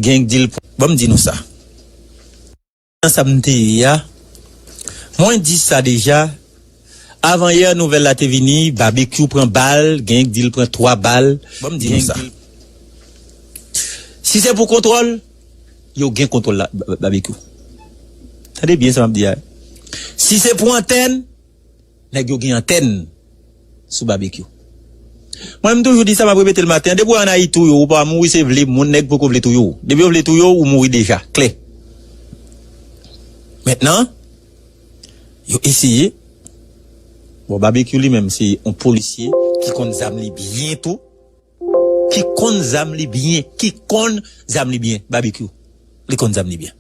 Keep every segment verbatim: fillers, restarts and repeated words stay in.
Gen k di l pran. Ban m di nou sa. Nan sa m te ye a, mwen di sa deja. Avan yè, nouvèl la te vini, Babekyou pran bal, gen k di l pran twa bal. Ban m di nou sa. Si se pou kontwòl, yo gen kontwòl la, Ba-, Ba-, Babekyou. Tande byen sa m ap di a. Si se pou antèn, nèg yo gen antèn sou Babekyou. Mwen, m toujou di sa, m ap repete l maten an, depi w ann Ayiti, ou pa mouri, se vle moun, nèg poko vle touye w. Depi yo vle touye w, ou mouri deja, klè. Mentnan, yo eseye. Bon, Babekyou li menm, se yon polisye ki konn zam li byen tou. Ki konn zam li byen, ki konn zam li byen, Babekyou. Li konn zam li byen.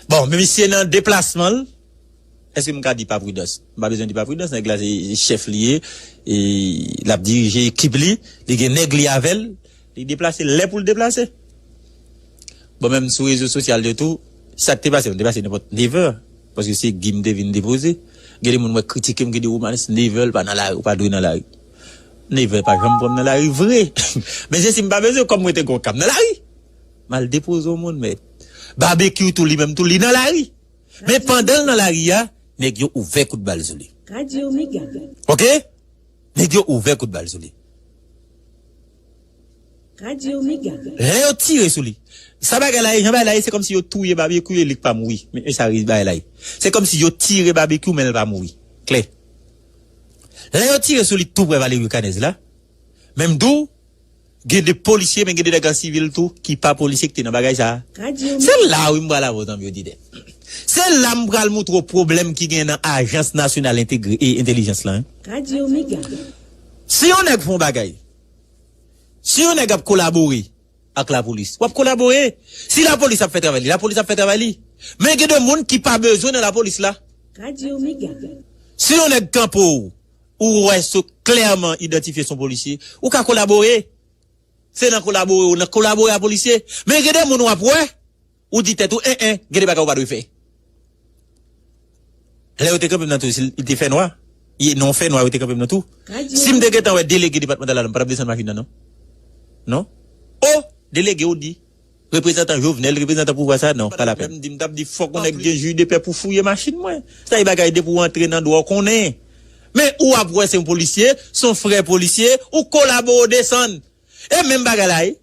Bon, men misye nan deplasman l, èske m ka di pa pridans? M pa bezwen di pa pridans, nèg la se chèf li ye, e l ap dirije ekip li, li gen nèg li avè l, li deplase lè pou l deplase. Bon, menm sou rezo sosyal yo tou, sa k te pase, m te pase nenpòt nevè, paske se Guy m te vin depoze. Gen de moun mwen kritike m, gen de Romanes, nevè l pa nan lari, ou pa dwe nan lari. Nevè pa janm pran m nan lari vre. Men se si m pa bezwen, kòm mwen te gon kam nan lari. M al depoze yon moun, men Babekyou tou, li menm tou, li nan lari. Men pandan l nan lari a, nèg yo ouvè kout bal sou li. Radyo Mega. Oke? Nèg yo ouvè kout bal sou li. Radyo Mega. Lè yo tire sou li, sa bagay la ye, jan bagay la ye, se kòmsi yo touye Babekyou e li k pa mouri. Men, men sa bagay la ye. Se kòmsi yo tire Babekyou, men l pa mouri. Klè. Lè yo tire sou li tou prè Valerio Canez la, men m di w, gen de polisye, men gen de nèg an sivil tou, ki pa polisye ki te nan bagay sa a. Se la wi m pral avè w, zanmi oditè. Se la m pral montre w pwoblèm ki gen nan Ajans Nasyonal Entegre e Entèlijans lan. Si yon nèg fè yon bagay, si yon nèg ap kolabore ak lapolis, w ap kolabore. Si lapolis ap fè travay li, lapolis ap fè travay li. Men gen de moun ki pa bezwen nan lapolis la. Si yon nèg kanpe w, ou wè sou klèman idantifye se yon polisye, ou ka kolabore. Se nan kolabore, ou nan kolabore a polisye. Men gen de moun w ap wè, ou di tèt ou, en, en, gen de bagay ou pa dwe fè. Lè yo te kanpe m nan tou, si l te fè nwa, ye, nan fè nwa yo te kanpe m nan tou. Si m te gentan wè delege depatmantal la, m pa t ap desann machin nan, non. Non? O, delege ou di. Reprezantan Jovenel, reprezantan pouvwa sa, non, pa lapèn. M di, m t ap di, fòk yon nèg gen jij de pè pou fouye machin mwen. Sa e bagay depi w antre nan dwa w konnen. Men ou ap wè se yon polisye, se yon frè polisye, ou kolabore w desann. E menm bagay la ye.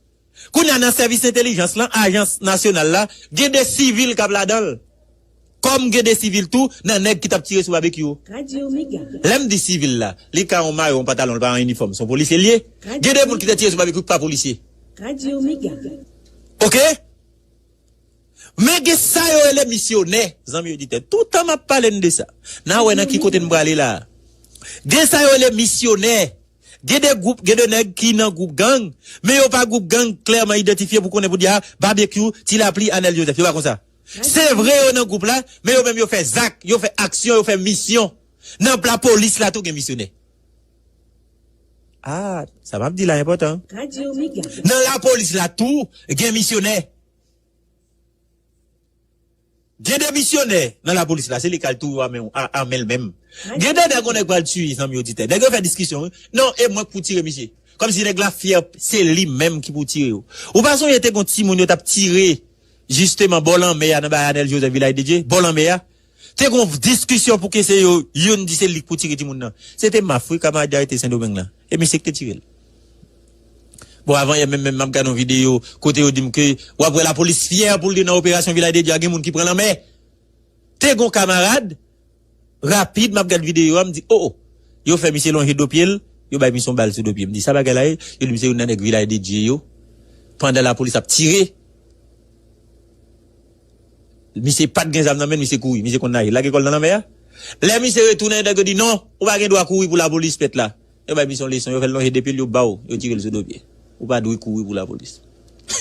Kounye a nan sèvis entèlijans lan, ajans nasyonal la, gen de sivil k ap ladan l. Kòm gen de sivil tou nan nèg ki t ap tire sou Babekyou. Lè m di sivil la, li ka yon mayo, yon pantalon, li pa yon inifòm, se yon polisye l ye. Gen de moun ki te tire sou Babekyou ki pa polisye. Oke? Men gen sa yo rele misyonè, zanmi oditè. Toutan m ap pale n de sa. N a wè nan ki kote n prale la. Gen sa yo rele misyonè. Gen de gwoup, gen de nèg ki nan gwoup gang, men yo pa gwoup gang klèman idantifye pou konnen pou di a, Babekyou, Ti Lapli, Anèl Jozèf. Yo pa konsa. Se vre yo nan gwoup la, men yo menm yo fè zak, yo fè aksyon, yo fè misyon. Nan lapolis la tou gen misyonè. Ah, sa m ap di la enpòtan. Nan lapolis la tou gen misyonè. Gen de misyonè nan lapolis la, se li k al touye w a men, a, a men l menm. Gen de nèg yon nèg pral tiye, zanmi oditè. Nèg yo fè diskisyon, wi. Non, e mwen k pou tire misye. Kòmsi nèg la fyè, se li menm ki pou tire yo. Ou pa sonje te gon timoun yo t ap tire, jisteman, bò lanmè a nan bay Anèl Jozèf Vilaj de Dye, bò lanmè a. Te gon diskisyon pou ke se yo, youn di se li k pou tire timoun nan. Se te Maf, wi, kamarad yo arete Sendomeng lan. E misye ki te tire l. Bon, avan yè menm, menm m ap gade yon videyo kote yo di m ke w ap wè lapolis fyè pou l te nan operasyon Vilaj de Dye a, gen moun ki pran lanmè. Te gon kamarad, rapid, m ap gade videyo a, m di, o, o, yo fè misye lonje do pye l, yo bay misye yon bal sou do pye. M di, sa bagay la ye? Yo di m se youn nan nèg Vilaj de Dye yo, pandan lapolis ap tire. Misye pa t gen zam nan men l, misye kouri, misye konn naje. Lage kò l nan lanmè a. Lè misye retounen, nèg yo di, non, ou pa gen dwa kouri pou lapolis pèt la. Yo bay misye yon leson, yo fè l lonje de pye l, yo ba w, yo tire l sou do pye. Ou pa dwe kouri pou lapolis.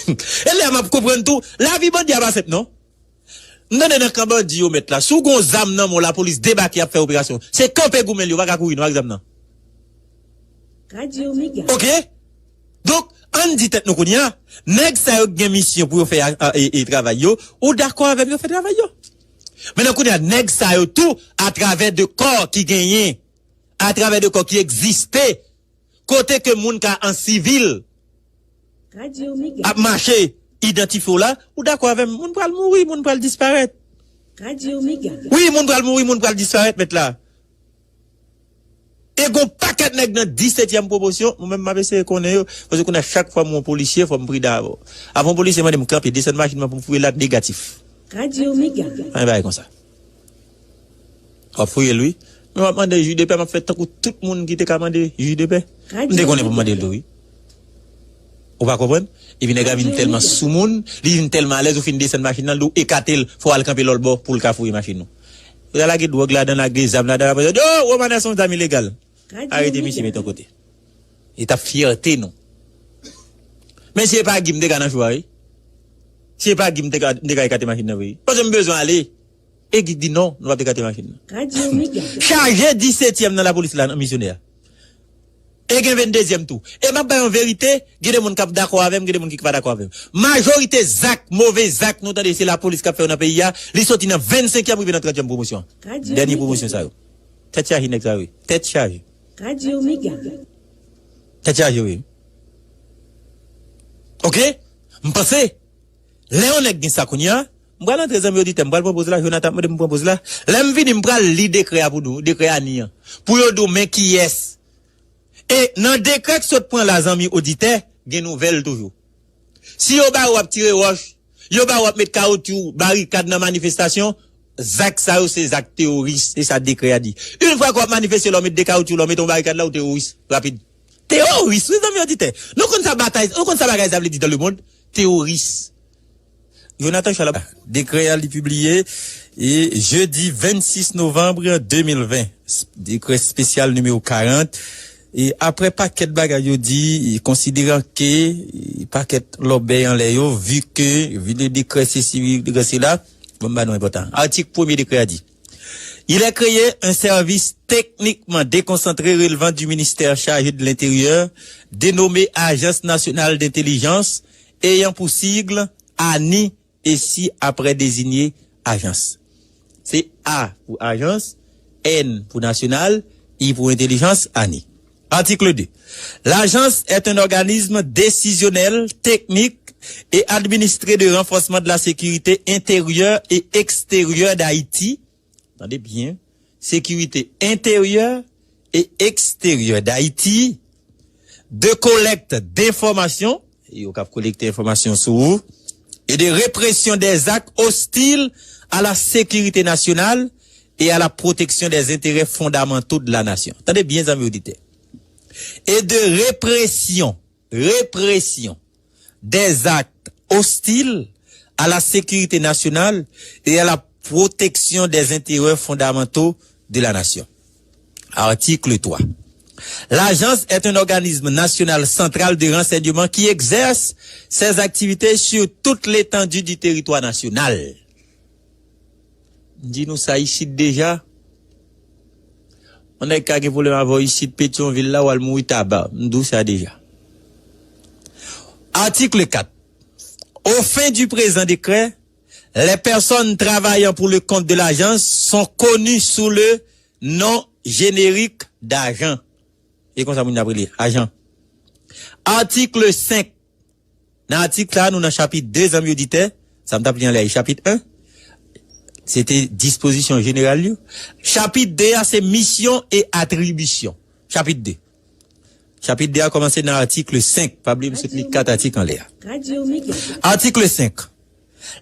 E lè m ap konprann tou, lavi bandi a pa senp non. M tande nan kan bandi yo mèt la, si w gon zam nan men w, lapolis debake ap fè operasyon, se kanpe goumen l, yo pa ka kouri non ak zam nan. Oke? Donk, ann di tèt nou kounye a, nèg sa yo k gen misyon pou yo fè a, a, e, e travay yo, ou dakò avè m, yo fè travay yo. Men nan kounye a, nèg sa yo tou, atravè de kò ki genyen, atravè de kò ki egziste, kote ke moun ka an sivil ap mache, idantifye w la, ou dakò avè m, moun pral mouri, moun pral disparèt. Radyo Mega. Wi, moun pral mouri, moun pral disparèt, mèt la. E gon pakèt nèg nan disetyèm pwomosyon, mwen menm m ap eseye konnen yo, paske kounye a chak fwa m wè yon polisye, fò m pridan avè w. Avan yon polisye mande m kanpe, desann machin nan pou m fouye l ak negatif. Radyo Mega. Anyen bagay konsa. W ap fouye l, wi. Men w ap mande jij de pè, m ap fè tankou tout moun ki te ka mande jij de pè. M te konnen pou m mande l tou, wi. Ou pa konprann? Epi nèg la vin tèlman sou moun, li vin tèlman alèz, ou fin desann machin nan, li di w ekate l, fò w al kanpe lòt bò pou l ka fouye machin ou. Yo ta lage dwòg ladan, lage zam ladan, apre yo di, "Oh, Romanes se yon zam ilegal." Arete misye, mete yon kote. E t ap fyète nou. Men si e pa Guy, m te ka nan cho a, wi. Si e pa Guy, m te ka, m te ka ekate machin nan, wi. Paske m bezwen ale. E Guy di non, nou p ap ekate machin nan. Radyo Mega. Chaje disetyèm nan lapolis la, nan misyonè a. E gen venndezyèm tou. E m ap bay yon verite, gen de moun k ap dakò avè m, gen de moun ki pa dakò avè m. Majorite zak, move zak nou tande se lapolis k ap fè yo nan peyi a, li soti nan vennsenkyèm rive nan trantyèm pwomosyon. Radyo Dènye Mega. Pwomosyon sa yo. Tèt chaje nèg sa yo, wi. Tèt chaje. Radyo Mega. Tèt chaje, wi. Oke? M panse, lè yon nèg gen sa kounye a, m pral antre zanmi oditè, m pral pran poz la, Jonathan ap mande m pran poz la. Lè m vini, m pral li dekrè a pou nou, dekrè a ni an. Pou yo di w, men kiyès. E nan dekrè k sot pran la, zanmi oditè, gen nouvèl toujou. Si yo ba w ap tire wòch, yo ba w ap met kawotchou, barikad nan manifestasyon, zak sa yo se zak teworis, se sa dekrè a di. Yon fwa ke w ap manifeste, lè w met de kawotchou, lè w met yon barikad la, ou teworis, rapid. Teworis, wi, zanmi oditè. Nou konn sa batay, nou konn sa bagay sa vle di dans le monde? Teworis. Jonathan Chalab. Dekrè a li pibliye e jedi vennsis novanm de mil ven. Dekrè espesyal nimewo karant. E apre pakèt bagay yo di, e konsideran ke e pakèt lòbèy anlè yo, vi ke, vi de dekrè sesi, vi dekrè sela, bon, m ba nou enpòtan. Atik premye dekrè a di, Il est créé un service techniquement déconcentré relevant du ministère chargé de l'Intérieur, dénommé Agence nationale d'intelligence, ayant pour sigle ani et si après désigné agence. Se A pou ajans, N pou nasyonal, I pou entèlijans, ani. Article deux. L'agence est un organisme décisionnel, technique et administré de renforcement de la sécurité intérieure et extérieure d'Haïti. Tande byen. Sécurité intérieure et extérieure d'Haïti, de collecte d'informations, yo k ap kolekte enfòmasyon sou ou, et de répression des actes hostiles à la sécurité nationale et à la protection des intérêts fondamentaux de la nation. Tande byen, zanmi oditè. Et de répression, répression des actes hostiles à la sécurité nationale et à la protection des intérêts fondamentaux de la nation. Article trois. L'agence est un organisme national central de renseignement qui exerce ses activités sur toute l'étendue du territoire national. M di nou sa isit deja. Yon nèg ka gen pwoblèm avè w isit Petyonvil la, w al mouri Taba. M di w sa deja. Article quatre. Aux fins du présent décret, les personnes travaillant pour le compte de l'agence sont connues sous le nom générique d'agent. E konsa moun yo ap rele, ajan. Article cinq. Nan atik sa a, nou nan chapit de, zanmi oditè. Sa m t ap li anlè a, chapit en. Se te dispozisyon jeneral yo. Chapit de a, se misyon e atribisyon. Chapit de. Chapit de a kòmanse nan atik senk. Pa bliye, m sot li kat atik anlè a. Atik senk.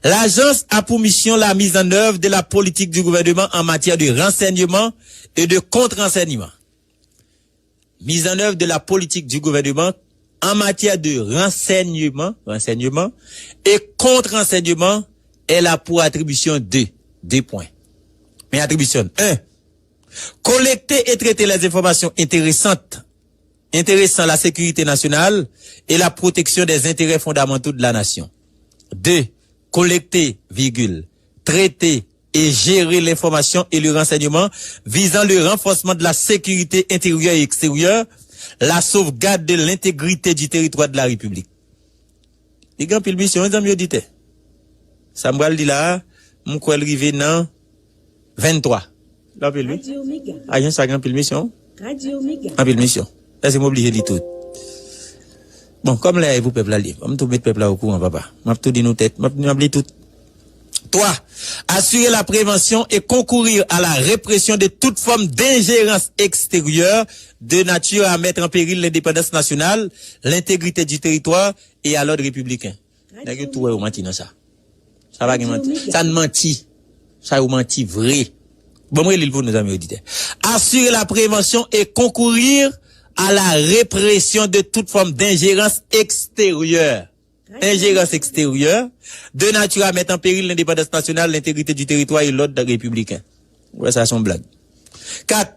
L'agence a pour mission la mise en œuvre de la politique du gouvernement en matière de renseignement et de contre-renseignement. Mise en œuvre de la politique du gouvernement en matière de renseignement, renseignement et contre-renseignement, elle a pour attribution deux, deux points. Men atribisyon, un, collecter et traiter les informations intéressantes, intéressant la sécurité nationale et la protection des intérêts fondamentaux de la nation. Deux, collecter, virgule, traiter et gérer l'information et le renseignement visant le renforcement de la sécurité intérieure et extérieure, la sauvegarde de l'intégrité du territoire de la République. Li gen anpil misyon, wi, zanmi oditè. Sa m pral di la a, m kwè l rive nan venntwa. L anpil, wi. Ajans sa gen anpil misyon. Anpil misyon. Èske m oblije li tout? Bon, kòm lè a e pou pèp la li, ban m tou met pèp la okouran, papa. M ap tou di nou tèt, m ap, m ap li tout. Twa, assurer la prévention et concourir à la répression de toute forme d'ingérence extérieure de nature à mettre en péril l'indépendance nationale, l'intégrité du territoire et à l'ordre républicain. Nèg yo tou wè yo manti nan sa. Sa pa gen manti. Sa n manti. Sa yo manti vre. Bon, mwen li l pou nou, zanmi oditè. Assurer la prévention et concourir à la répression de toute forme d'ingérence extérieure. Ingérence extérieure de nature à mettre en péril l'indépendance nationale, l'intégrité du territoire et l'ordre républicain. Ou wè sa, se yon blag. Kat,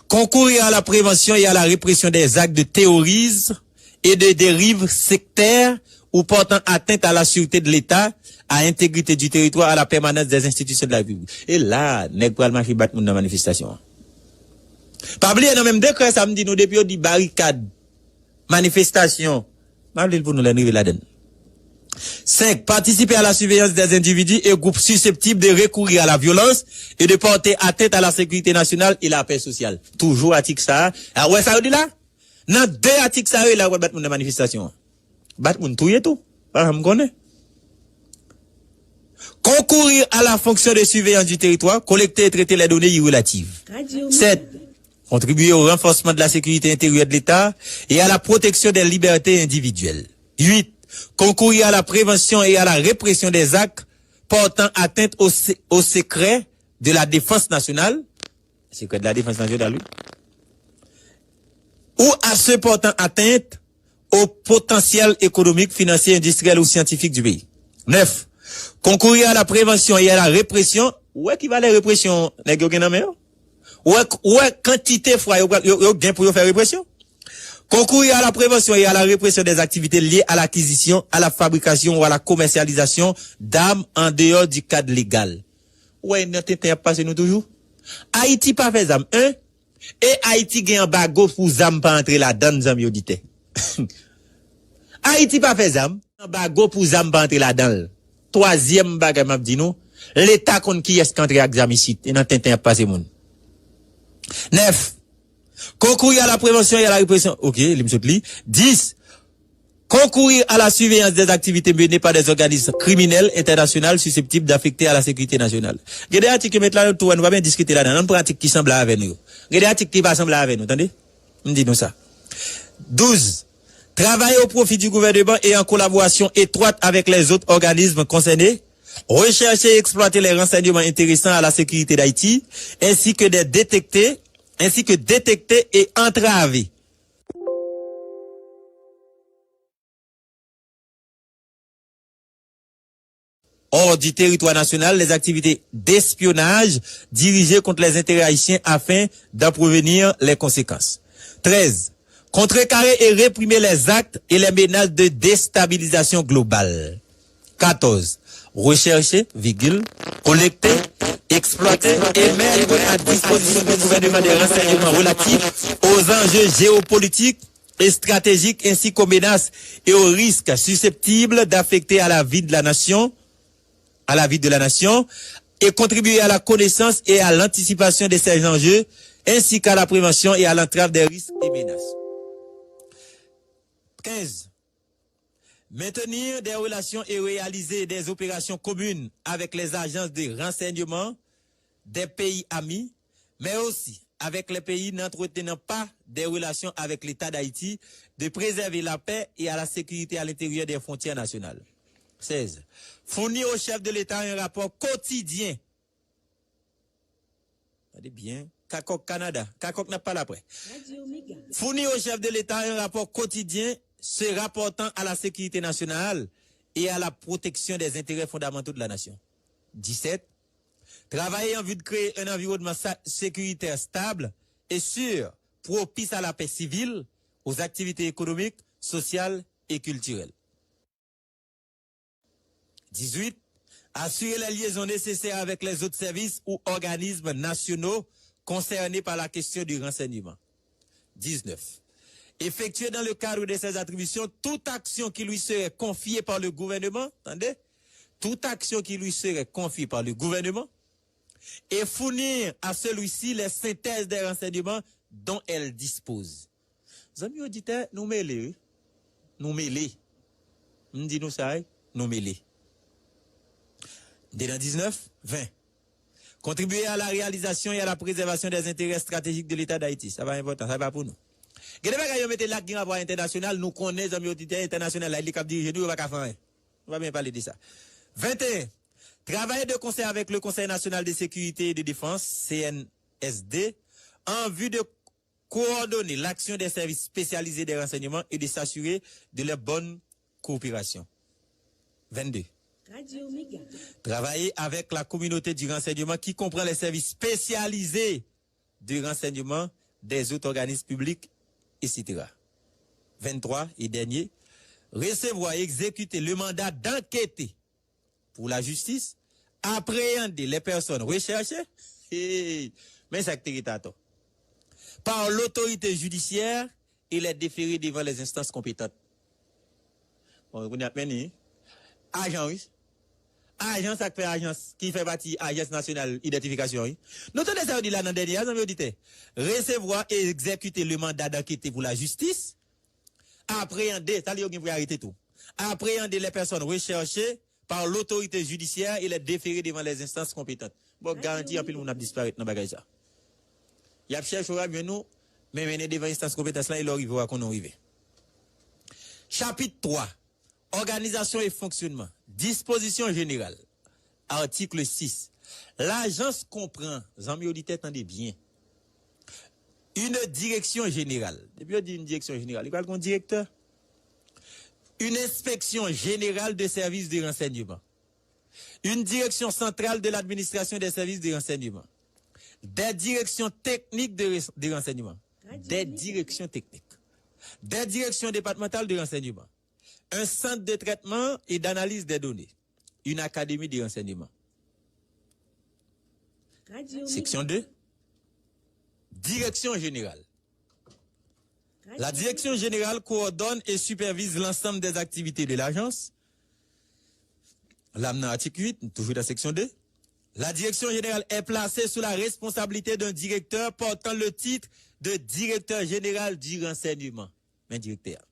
concourir à la prévention et à la répression des actes de terrorisme et de dérives sectaires ou portant atteinte à la sûreté de l'État, à l'intégrité du territoire, à la permanence des institutions de la République. E la, nèg pral mache bat moun nan manifestasyon an. Pa bliye nan menm dekrè sa m di nou depi yo di barikad, manifestasyon, m ap li l pou nou lè n rive ladan l. Cinq, participer à la surveillance des individus et groupes susceptibles de recourir à la violence et de porter atteinte à la sécurité nationale et la paix sociale. Toujou atik sa a. A, wè sa yo di la? Nan de atik sa yo, e la yo pral bat moun nan manifestasyon an. Bat moun, touye tou. Pa janm konnen. Concourir à la fonction de surveillance du territoire, collecter et traiter les données y relatives. Sept, contribuer au renforcement de la sécurité intérieure de l'État et à la protection des libertés individuelles. Huit, concourir à la prévention et à la répression des actes portant atteinte au, sé- au secret de la défense nationale, secret de la défense nationale, oui, ou à ceux portant atteinte au potentiel économique, financier, industriel ou scientifique du pays. Neuf, concourir à la prévention et à la répression. Ou wè ki valè represyon nèg yo gen nan men yo? Ou wè, ou wè kantite fwa yo, pral- yo, yo gen pou yo fè represyon? Concourir à la prévention et à la répression des activités liées à l'acquisition, à la fabrication ou à la commercialisation d'armes en dehors du cadre légal. Ou wè nan tenten y ap pase nou toujou? Ayiti pa fè zam, en? E Ayiti gen anbago pou zam pa antre ladan l, zanmi oditè. Ayiti pa fè zam, anbago pou zam pa antre ladan l. Twazyèm bagay m ap di nou, Leta konn kiyès k antre ak zam isit, e nan tenten y ap pase moun. Nèf, concourir à la prévention et à la répression. Ok, li m sot li. Dis, concourir à la surveillance des activités menées par des organismes criminels internationaux susceptibles d'affecter à la sécurité nationale. Gen de atik yo met la, nou tou wè, nou pa byen diskite ladan. Ann pran atik ki sanble avè nou yo. Gen de atik ki pa sanble avè nou, tande? M di nou sa. Douz, travailler au profit du gouvernement et en collaboration étroite avec les autres organismes concernés, rechercher et exploiter les renseignements intéressants à la sécurité d'Haïti, ainsi que de détecter, ainsi que détecter et entraver hors du territoire national les activités d'espionnage dirigées contre les intérêts haïtiens afin d'en prévenir les conséquences. Treize, contrecarrer et réprimer les actes et les menaces de déstabilisation globale. Quatorze, rechercher, virgule, collecter, exploiter et mettre à disposition du gouvernement des renseignements relatifs aux enjeux géopolitiques et stratégiques ainsi qu'aux menaces et aux risques susceptibles d'affecter à la vie de la nation, à la vie de la nation, et contribuer à la connaissance et à l'anticipation de ces enjeux, ainsi qu'à la prévention et à l'entrave des risques et menaces. Quinze, maintenir des relations et réaliser des opérations communes avec les agences de renseignement des pays amis, mais aussi avec les pays n'entretenant pas des relations avec l'État d'Haïti, de préserver la paix et à la sécurité à l'intérieur des frontières nationales. Seize, fournir au chef de l'État un rapport quotidien. Tande byen, Kakòk Kanada, Kakòk n ap pale apre. Fournir au chef de l'État un rapport quotidien se rapportant à la sécurité nationale et à la protection des intérêts fondamentaux de la nation. Dix-sept, travailler en vue de créer un environnement sa- sécuritaire stable et sûr, propice à la paix civile, aux activités économiques, sociales et culturelles. Dix-huit, assurer les liaisons nécessaires avec les autres services ou organismes nationaux concernés par la question du renseignement. Dix-neuf, effectuer dans le cadre de ses attributions toute action qui lui serait confiée par le gouvernement, tande, toute action qui lui serait confiée par le gouvernement, et fournir à celui-ci les synthèses des renseignements dont elle dispose. Zanmi oditè, nou mele, wi. Nou mele. M di nou sa, wi, nou mele. De nan diznèf, ven. Contribuer à la réalisation et à la préservation des intérêts stratégiques de l'État d'Haïti. Sa pa enpòtan, sa pa pou nou. Gen de bagay yo mete la ki gen rapò a entènasyonal, nou konnen zanmi oditè entènasyonal la, li k ap dirije nou, yo pa ka fè anyen. Nou pa byen pale de sa. Venteyen. Travailler de concert avec le Conseil national de sécurité et de défense, C N S D, en vue de coordonner l'action des services spécialisés des renseignements et de s'assurer de leur bonne coopération. Venn de. Travailler avec la communauté du renseignement qui comprend les services spécialisés de renseignement des autres organismes publics, et cetera. Venn twa et dernier. Recevoir et exécuter le mandat d'enquêter pour la justice, appréhender les personnes recherchées, hey, men sa k te ret atò, par l'autorité judiciaire et les déférer devant les instances compétentes. Bon, kounye a ap mennen, wi. Ajan, wi. Ajan sa k fè ajans, ki fè pati Ajans Nasyonal Idantifikasyon, wi. Nou tande sa yo di la nan dènye a, zanmi oditè. Recevoir et exécuter le mandat d'enquêter pour la justice, appréhender, sa li yo gen pou y arete tou. Appréhender les personnes recherchées par l'autorité judiciaire et les déférer devant les instances compétentes. Bon, garanti anpil moun ap disparèt nan bagay sa. Y ap chèche w, y ap jwenn ou, men mennen devan enstans konpetans lan, e lè w rive, w a konnen w rive. Chapit twa, òganizasyon e fonksyonman. Dispozisyon jeneral. Atik sis. Lajans konprann, zanmi oditè, tande byen, une direction générale. Depi yo di une direction générale, li pral gen yon direktè. Une inspection générale de services de renseignement. Une direction centrale de l'administration des services de renseignement. Des directions techniques de, res- de renseignement. Des directions techniques. Des directions départementales de renseignement. Un centre de traitement et d'analyse des données. Une académie de renseignement. Section deux. Direction générale. La direction générale coordonne et supervise l'ensemble des activités de l'agence. Là, dans l'article huit, toujours dans la section deux, la direction générale est placée sous la responsabilité d'un directeur portant le titre de directeur général du renseignement. Men direktè a.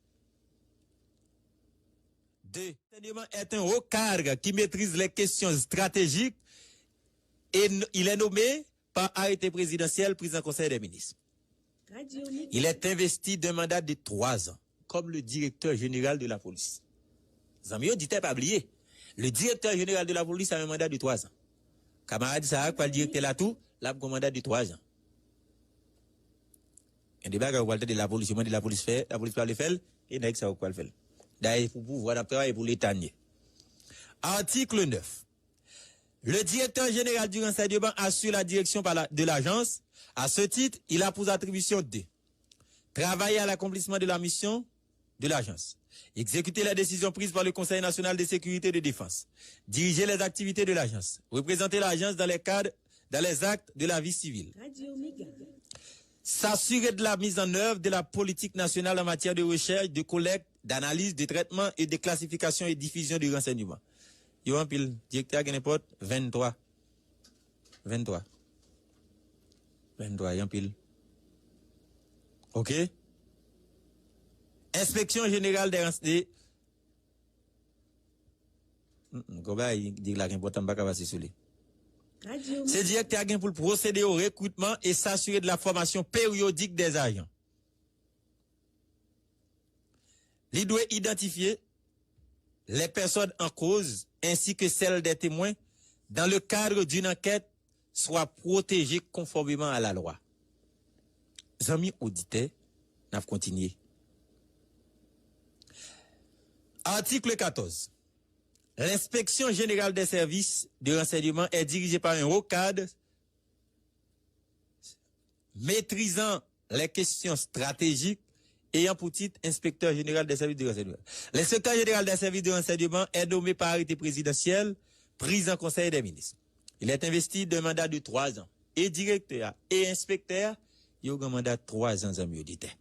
Deux. Le renseignement est un haut cadre qui maîtrise les questions stratégiques et n- il est nommé par arrêté présidentiel pris en Conseil des ministres. Il est investi d'un mandat de trois ans comme le directeur général de la police. Zanmi yo, oditè, pa bliye, le directeur général de la police a un mandat de trois ans. Kamarad sa a, k pral direktè la tou, l ap gen mandat de twa zan. Gen de bagay ou pral tande lapolis, yo mande lapolis fè, lapolis pa vle fè l, e nèg sa yo k pral fè l. Dayè, pou pouvwa n ap travay, pou Leta n ye. Article neuf. Le directeur général du renseignement assure la direction par la- de l'agence. À ce titre, il a pour attribution de travailler à l'accomplissement de la mission de l'agence, exécuter les décisions prises par le Conseil national de sécurité et de défense, diriger les activités de l'agence, représenter l'agence dans les cadres, dans les actes de la vie civile, s'assurer de la mise en œuvre de la politique nationale en matière de recherche, de collecte, d'analyse, de traitement et de classification et diffusion de renseignements. Yo anpil, direktè a gen nenpòt venntwa. Venntwa. Venntwa, yo anpil. Ok? Inspection générale des renseignements. Gon bagay di la ki enpòtan, m pa ka pase sou li. Se direktè a gen pou l procéder au recrutement et s'assurer de la formation périodique des agents. Li dwe idantifye les personnes en cause ainsi que celles des témoins dans le cadre d'une enquête soient protégées conformément à la loi. Zanmi oditè, n ap kontinye. Article quatorze. L'inspection générale des services de renseignement est dirigée par un haut cadre maîtrisant les questions stratégiques ayant pour titre inspecteur général des services de renseignement. L'inspecteur général des services de renseignement est nommé par arrêté présidentiel pris en Conseil des ministres. Il est investi d'un mandat de trois ans. E direktè a, e enspektè a, yo gen manda twa zan, zanmi oditè.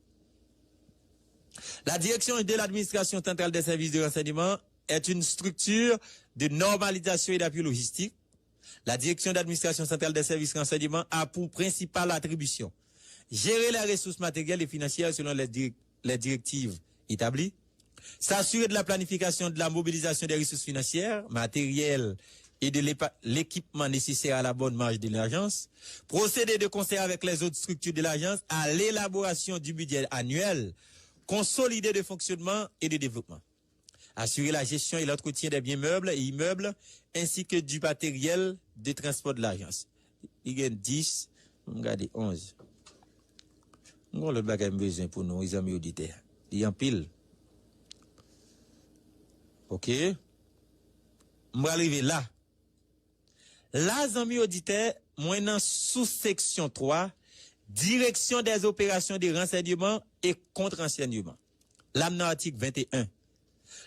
La direction de l'administration centrale des services de renseignement est une structure de normalisation et d'appui logistique. La direction d'administration centrale des services renseignement a pour principale attribution gérer les ressources matérielles et financières selon les, direc- les directives établies, S'assurer de la planification de la mobilisation des ressources financières, matérielles et de l'épa- l'équipement nécessaire à la bonne marche de l'agence. Procéder de concert avec les autres structures de l'agence à l'élaboration du budget annuel consolidé de fonctionnement et de développement. Assurer la gestion et l'entretien des biens meubles et immeubles ainsi que du matériel de transport de l'agence. Li gen dis, m gade onz. M gon lòt bagay m bezwen pou nou, zanmi oditè. Li anpil. Ok. M pral rive la. La, zanmi oditè, mwen nan sou seksyon twa, Direction des opérations de renseignement et contre-renseignement. La, m nan atik venteyen.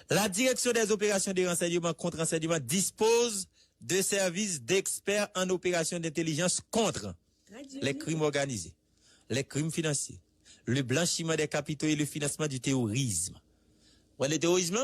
La Direction des opérations de renseignement contre-renseignement dispose de services d'experts en opérations d'intelligence contre les crimes organisés, les crimes financiers, le blanchiment des capitaux et le financement du terrorisme. Wè le terrorisme,